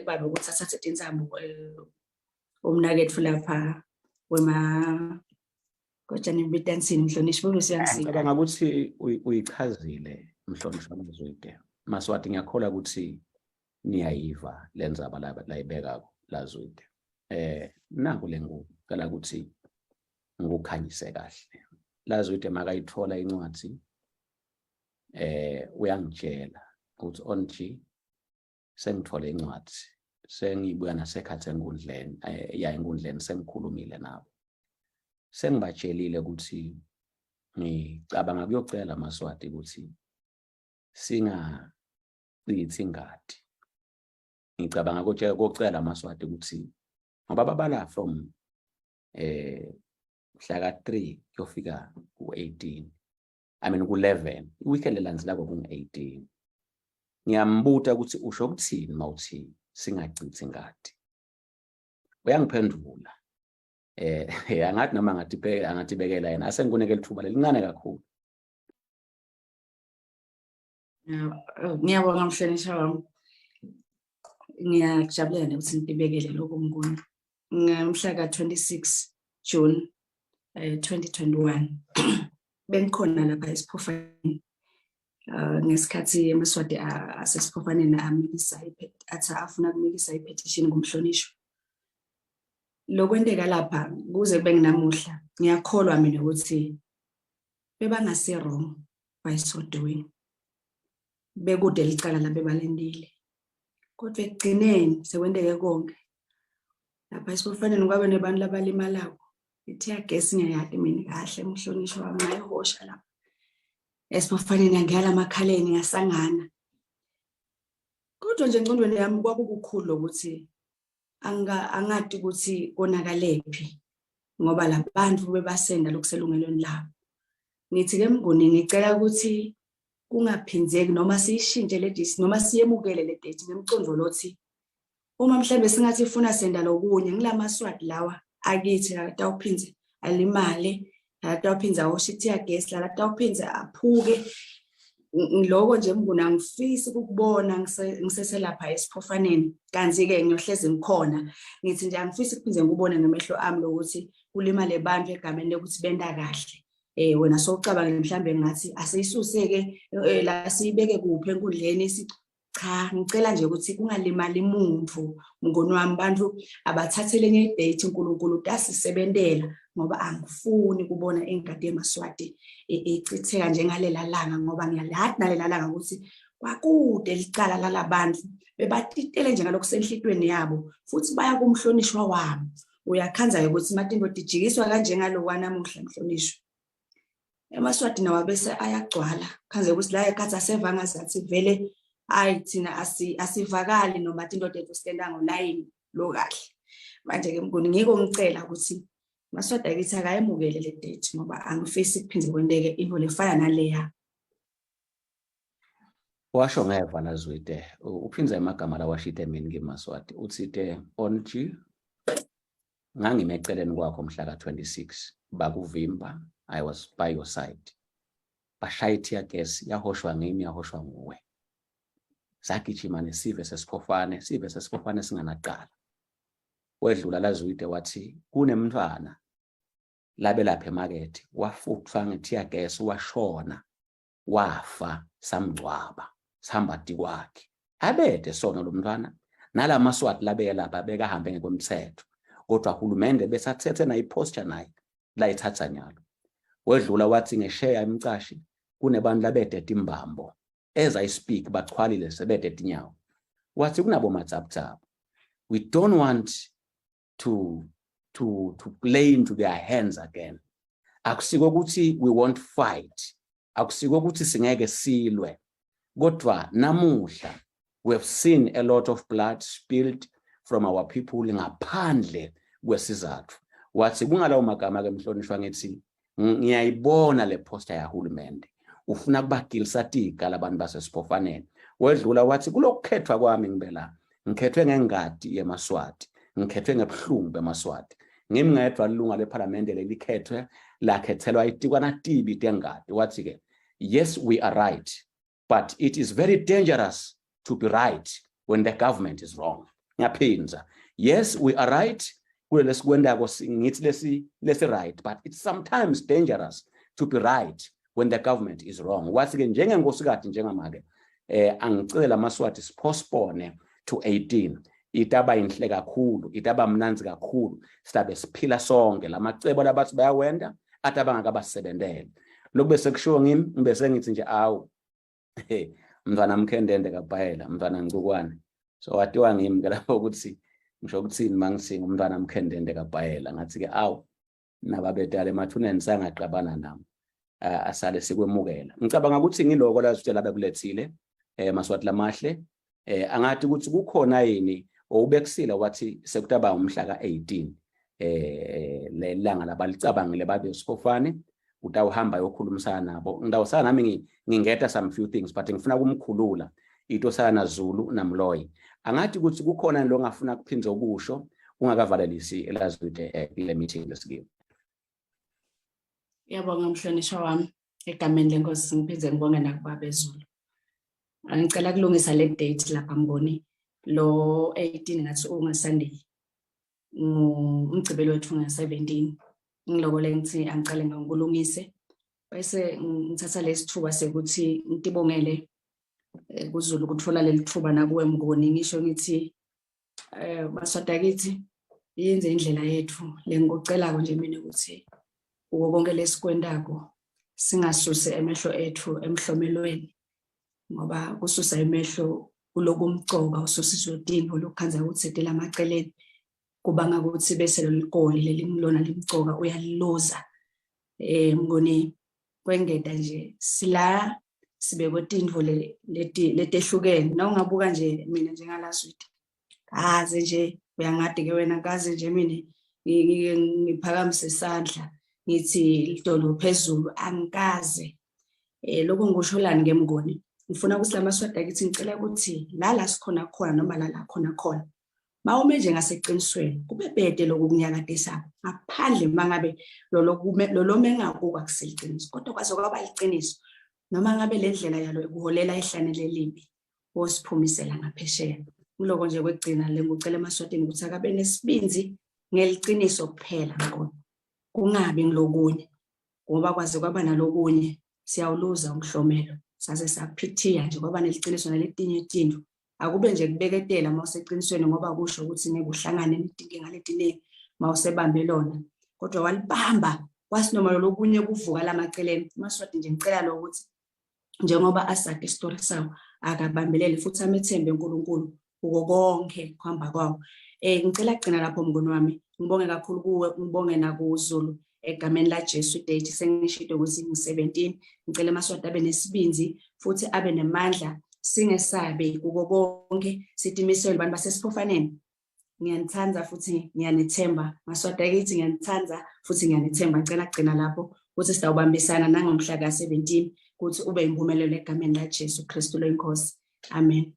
kubabe ukuthi athathe tintsambo umnaketfu lapha wema kotshani mbitansini mhlonishwa ubusiyangisiza. Ngicabanga ukuthi uyichazile mhlonishwa Mazwide. Maswati, ngiyakholwa ukuthi niyayiva le ndzaba layibekako Lazwide. Naku le ngicela ukuthi ngikukhanyise kahle. Lazwide makayithola incwadi uyangitshela ukuthi onji sengithole incwadi, sengibuya nasekhathi enkundleni, ya enkundleni, sengikhulumile nabo, sengibatshelile ukuthi ngicabanga kuyocela amaSwati ukuthi singachithi ingadi. Ngicabanga kocela amaSwati ukuthi ngoba babala from mhla ka-3 kuyofika ku-18, I mean ku-11, i-weekend elandzelako kungu-18. Ngiyambuta ukuthi usho ukuthini mawuthi singachithi ingadi. Uyangiphendula. Angathi noma angathi bekela yena, asengikunike lithuba lelincane kakhulu. Ngiyabonga mhlonishwa wami. Ngiyakujabulela nokuthi nibekele lokho Mnguni. Ngomhla ka-26 June 2021 bengikhona lapha eSiphofaneni ngesikhathi emaSwati aseSiphofaneni amikisa athi afuna kumikisa i-petition kumhlonishwa. Lokwenteka lapha kuze kube nginamuhla, ngiyakholwa mina ukuthi bebangase wrong by so doing. Bekude licala labebalendile. Kodwa ekugcineni sekwenteke konke. Lapha eSiphofaneni kwabe nebantu labalimalako. I-tear gas ngiyayati mina kahle mhlonishwa wami, ngayihosha lapha. Esiphofaneni angiyala amakhaleni ngasangana. Kodwa nje engcondweni yami kwakukukhulu ukuthi angati ukuthi konakalephi ngoba labantu bebasenda lokuselungelweni labo. Ngithi ke Mnguni, ngicela ukuthi kungaphinzeki noma siyishintshe le date noma siyemukele le date ngemcondo lothi uma mhlambe singathi ifuna senda lokunye ngilamaSwati lawa akithi atawuphindze alimale, atawuphindze awoshe i-tear gas, la atawuphindze aphuke. Loko nje Mnguni angifisi ukukubona ngiseselapha eSiphofaneni, kanti-ke ngiyohlezi ngikhona. Ngithi nje angifisi ukuphinde ngikubone ngemehlo ami lokuthi kulimale bantu egameni lokuthi benta kahle. Wena sowucabange mhlambe ngathi asiyisuse-ke la siyibeke kuphi enkundleni. Cha, ngicela nje ukuthi kungalimali muntu mngoni wami, bantu abathathe lenye i-date, uNkulunkulu utasisebentela ngoba angifuni kubona ingadi yemaSwati ichitheka njengalela langa, ngoba ngiyalathi nalela langa ukuthi kwakude licala lalabantu bebatitele njengalokhu senhlitweni yabo futhi baya kumhlonishwa wami. Uyakhanza-ke ukuthi matinto tijikiswa kanjengalokwa namuhla mhlonishwa. EmaSwati nawo bese ayagcwala, khanze ukuthi la ekhathi aseva ngazathi vele hayi thina asivakali noma tinto tethu sitenda ngolayini lo kahle. Manje-ke Mnguni ngiko ngicela ukuthi maSwati akithi akayemukele le date ngoba angifisi kuphinde kwenteke into lefana naleya. Washo ngeva Lazwide, uphinza emagama lawashite mina kiMaswati, uthite onji ngangime eceleni kwakho mhla ka-26 bakuvimba, I was by your side. Bashaya i-tear gas, yahoshwa ngimi, yahoshwa nguwe. Sagijima nesive sesiphofane, sive sesiphofane singanaqala. Wedlula Lazwide wathi kunemntwana labe lapha emakethe wafuthwa nge-tear gas washona, wafa, samngcwaba, sihamba tikwakhe. Abede sona lo mntwana nalamaSwati labeke lapha bekahambe ngekwemthetho, kodwa hulumende besathethe naye i-posture naye layithatha nyalo. Wedlula wathi ngesheya emcashi kunebantu labede timbambo, as I speak bachwalile sebede tinyawo. Wathi kunabo matsaputsapu, we don't want to play into their hands again. Akusiko ukuthi we won't fight, akusiko ukuthi singeke silwe, kodwa namuhla we have seen a lot of blood spilled from our people ngaphandle kwesizathu. Wathi kungalawo magama ke mhlonishwa, ngithi ngiyayibona le poster yahulumende ufuna kubagilisa tiga labantu basesiphofaneni. Wedlula wathi kulokukhethwa kwami ngibe la, ngikhethwe ngengadi yemaSwati, ngikhethwe ngebuhlungu bemaSwati, ngimi ngedwa lilunga lephalamende lelikhethwe lakhethelwa itikwana tibi tengadi. Wathi ke yes, we are right, but it is very dangerous to be right when the government is wrong. Ngiyaphinza, yes, we are right kulele sikwendako, ngithi lesi right, but it's sometimes dangerous to be right when the government is wrong. Wathi ke njengenkosikati, njengamake, angicela amaSwati sipostpone to 18. Itaba inhle kakhulu, itaba mnanzi kakhulu, silabe siphila sonke. Lamacebo labathi bayawenda athi abangakabasebentele, lokhu bese kushiwo ngimi, ngibe ngithi nje awu mntwana Mkhendende kaBhayela, mntwana Ncukwane. So watiwa ngimi ke lapho ukuthi ngisho ukuthini mangithi umntwana Mkhendende kaBhayela. Ngathi ke awu nababetala emathuneni sangaqabana nami, asale sikwemukela. Ngicabanga ukuthi ngiloko la bekulethile, Maswati lamahle. Angathi ukuthi kukhona yini owubekusile, wathi sekutaba umhla ka-18, lelanga labalicabangile babe Siphofane utawuhamba yokhulumisana nabo. Ngitawusala nami ngingeta some few things, but ngifuna kumkhulula itosana Zulu naMloyi. Angathi ukuthi kukhona lo ngafuna kuphinza ukusho ungakavalelisi elazwide kule meeting lesikiyo. Ngiyabonga, mhlonishwa wami, egameni lenkosi. Ngiphinde ngibonge nakubaba ezulu. Ngicela kulungisa le date lapha, Mnguni. Lo 18 ngathi unga Sunday, umgcibelo wethu nga-17. Ngiloko le ngithi angicale ngikulungise, bese ngithatha lesithuba sekuthi ngitibongele kuZulu ukuthola leli thuba nakuwe, Mnguni. Ngisho ngithi maswadakithi, yenze indlela yethu. Lengikucelako nje mina ukuthi uko konke lesikwendako singasuse emehlo ethu emhlomelweni, ngoba kususa emehlo kulokumcoka ususizwe tintfo lokukhandza ukuthi telamaceleni, kubanga ukuthi bese leli goli lelingilona limcoka uyaliluza. Mnguni, kwengeta nje, sila sibekwe tintfo leti letehlukene. Na ungabuka nje mina njengalazwide, kaze nje uyangadi ke wena, kaze nje mina ngike ngiphakamise isandla ngithi lidolo phezulu, angikaze. Lokho ngikusholani ke, Mnguni? Ngifuna ukuthi lamaswada kithi, ngicela ukuthi la sikhona khona noma la khona khona, bawume nje ngaseqinisweni, kube bede lokhu kunyakadisako ngaphandle mangabe lolo mengakuko akusiliciniso, kodwa kwaze kwaba liqiniso, noma ngabe le ndlela yalo ikuholela ehlane lelibi, wosiphumisela ngaphesheya. Kuloko nje kwekugcina le ngikucela emaswatini ukuthi akabe nesibinzi ngeliciniso kuphela, Mnguni, kungabi ngilokunye, ngoba kwaze kwaba nalokunye siyawuluza umhlomelo. Saze saphithiya nje kwaba neliciniso naletinye tintfo. Akube nje kubeketela uma useqinisweni, ngoba kusho ukuthi ngeke uhlangane netinkinga letiningi uma usebambe lona, kodwa walibamba kwasinoma lolokunye kuvuka lamaceleni. Maswati nje ngicela lo ukuthi njengoba asakhe isitori sawo, akabambelele futhi amethembe uNkulunkulu kuko konke kuhamba kwawo. Ngicela kugcina lapho, mnguni wami. Ngibonge kakhulu kuwe, ngibonge nakuZulu egameni la Jesu. Date sengishilo ukuthi ngi-17. Ngicela amaswati abe nesibinzi futhi abe nemandla, singesabe kuko konke, sitimisele. Abantu basesiphofaneni, ngiyanithanda futhi ngiyanithemba. Maswati akithi, ngiyanithanda futhi ngiyanithemba. Ngicela kugcina lapho ukuthi sitawubambisana nangomhla ka-17 ukuthi ube impumelelo egameni la Jesu Kristu loyinkosi. Amen.